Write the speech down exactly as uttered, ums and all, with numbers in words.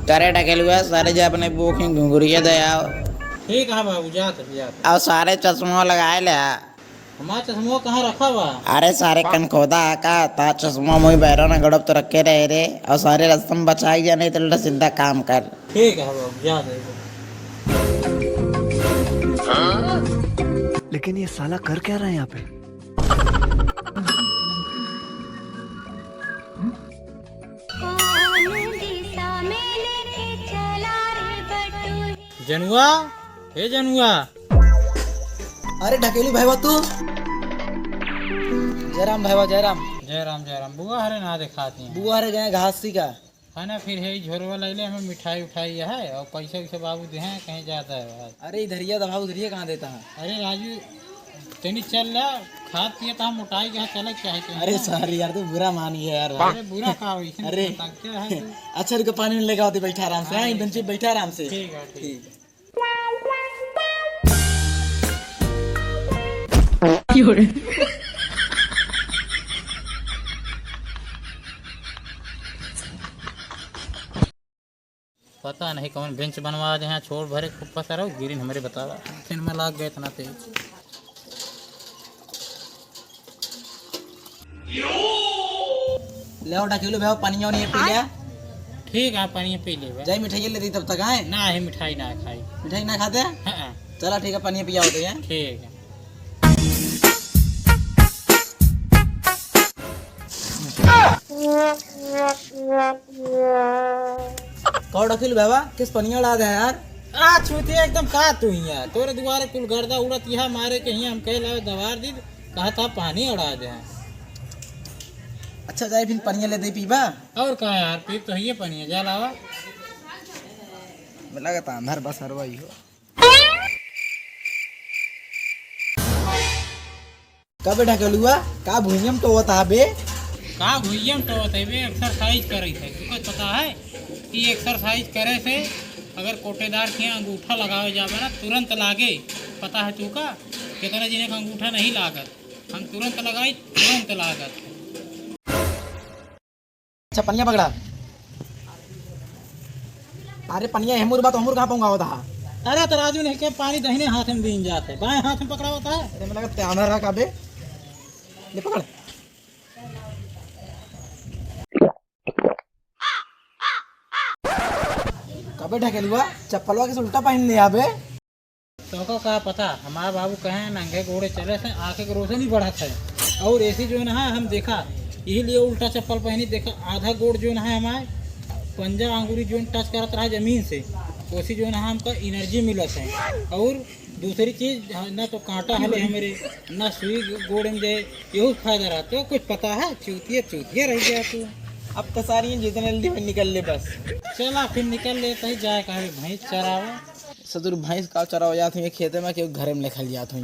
करे ढकेलुआ, सारे जे अपने बुआ के घुंघुरिया दे आओ। ठीक है बाबू, जात है, जात है। और सारे चश्मा लगाए ले आ। हमार चश्मा कहाँ रखा बा? अरे सारे कनखोदा है का? ता चश्मा मुँह बैरो ना गड़ब तो रखे रहे रे। और सारे रस्ता में बचाई जाने तो उल्टा सीधा काम कर। ठीक है बाबू, जात है। लेकिन ये साला कर क्या रहा है यहाँ पे? जनुआ, हे जनुआ। अरे ढकेलू भाईवा तू। जय राम भाईवा, जय राम। जय राम, जय राम। बुआ हरे ना देखाती हैं। बुआ हरे गए घास सी का। है ना, फिर हे झोरवा लैले, हमें मिठाई उठाई है और पैसा वैसा बाबू दे हैं, कहीं जाता है आज। अरे इधरिया दबाओ, उधरिया कहाँ देता है? अरे राजू, तनी चल ला, खात पिए तो हम मोटाई के चले चाहे के अरे हैं। सॉरी यार, तू बुरा मान गया यार भाई। अरे बुरा का हो, इसमें अरे। बता क्या है तू? अच्छा रुको, पानी लेके आओ, बैठा आराम से, हाँ, हाँ, बेंच पे बैठा आराम से। ठीक है, ठीक। ठीक है। पता नहीं कौन बेंच बनवा दे हैं, छोड़ भरे खूब पसरो, गिरिन हमरे बतावा। फिर मैं लाग गए इतना तेज। ले आओ ढकेलू भाई, पानी और ये पी लिया। ठीक है, पानी पी ले बा। जाई मिठाई ले दी तब तक आए। ना है मिठाई ना खाई। मिठाई ना खाते? हाँ। चला ठीक है, पानी पिया होते हैं। ठीक है। कौन अखिल बाबा, किस पनिया उड़ा दे यार? आ, चूतिया एकदम का तू हिया? तोरे दुआरे कुल गर्दा उड़त यह मारे के हिया हम कह लावे दवार दी, कहा था पानी उड़ा दे। अच्छा, जाए फिर पनिया ले दे पीबा। और का यार, पी तो हिये पनिया, जा लावा। मिला का तांधर बस हरवा ही हो। का बे ढकेलुआ, का भुइयम टोवत हा बे? का भुइयम टोवत है बे? एक्सरसाइज करत है। तुका पता है कि एक्सरसाइज करे से अगर कोटेदार के अंगूठा लगावे जावे ना, तुरंत लागे। पता है तुका? कितना जिन्हें का अंगूठा नहीं लागत, हम तुरंत लगाई, तुरंत लागत। अच्छा, पनिया पकड़ा। अरे, पनिया हेमुर बा तो हमर कहाँ पहुँगावत हा? अरे, तो राजू ने के पानी दहिने हाथ में दीन जात है, बाएं हाथ में पकड़ावत है। अरे, मैं लगा त्याना रहा का बे? ले पकड़। कबे ढकेलुआ, चप्पलवा के उल्टा पहन ले आबे। तोहका का पता, हमार बाबू कहे नंगे गोड़े चले से आँखें के रोशनी बढ़त है। और ऐसी जो है ना हम देखा, यही लिए उल्टा चप्पल पहनी, देखा आधा गोड़ जो है ना हमारे पंजा आंगुरी जो टच करत रहा जमीन से, वैसी जो है ना हमका एनर्जी मिलत है। और दूसरी चीज, ना तो कांटा हले हमरे, ना सुई गोड़े में जाए, यही फायदा रहा। तो कुछ पता है, चूतिया चूतिया रह गया तू। अब तो सारी जितने जल्दी में निकल ले बस। चला फिर निकल ले, कहीं जाए कहे भैंस चरावे। ससुर भैंस का चरावे जात हुई खेते में, कि घरे में लेखल जात हुई।